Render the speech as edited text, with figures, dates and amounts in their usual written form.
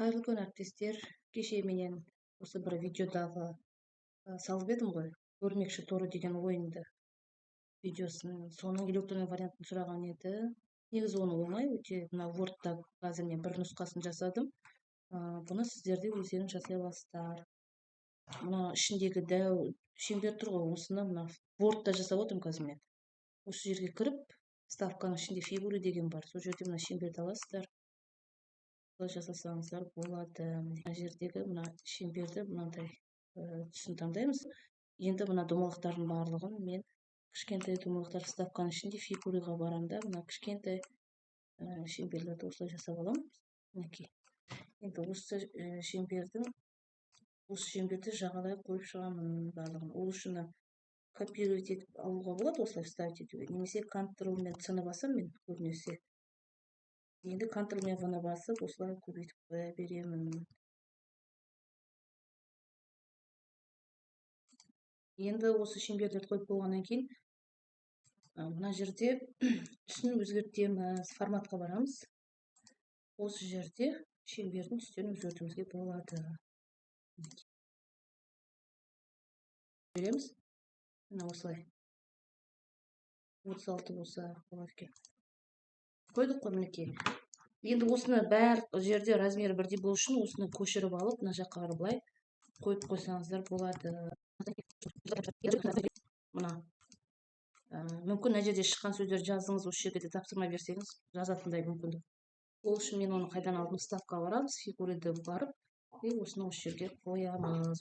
Қайырлы күн, әріптестер! Кеше менен осы бір видеодағы салып едім ғой, «Өрмекші торы» деген ойынды видеосын, соның электронный вариантын сұраған еді. Негізі оны оңай өте, мына Wordта қазір мен бір нұсқасын жасадым. Бұны сіздер де өздеріңіз жасай аласыздар. Мына ішіндегі дәу шеңбер тұр ғой, осыны мына Wordта жасап отырмын қазір мен. Осы жерге кіріп, вставканың ішінде «Фигуры» деген бар, сол жерде мына шеңберді аласыздар, жасасаңыздар болады. Мына жердегі мына шеңберді мынандай түсін таңдаймыз. Енді мына домалақтардың барлығын мен, кішкентай домалақтар, вставканың ішінде «Фигурыға» барамын да, мына кішкентай шеңберлерді осылай жасап аламын. Мінекей, енді осы шеңбердің, осы шеңберді жағалай қойып шығамын барлығын. Ол үшін копировать етіп алуға болады, осылай вставить етуге, немесе Ctrl мен C-ны басамын мен көбінесе. Енді Ctrl мен V-ны басып, осылай көбейтіп қоя беремін. Енді осы шеңберлерді қойып болғаннан кейін мына жерде түсін өзгертеміз. Форматқа барамыз, осы жерде шеңбердің түстерін өзгертуімізге болады. Береміз мына осылай, 36 болса болады екен. Қойдық қой, мінекей. Енді осыны барлық жерде размері бірдей болу үшін осыны көшіріп алып, мына жаққа қарай былай қойып қойсаңыздар болады. Мына мүмкін мына жерде шыққан сөздерді жаздыңыз, осы жерге де тапсырма берсеңіз, жазатындай мүмкіндік. Ол үшін мен оны қайдан алдым? Вставкаға барамыз, «Фигурыды» барып, и осыны осы жерге қоямыз.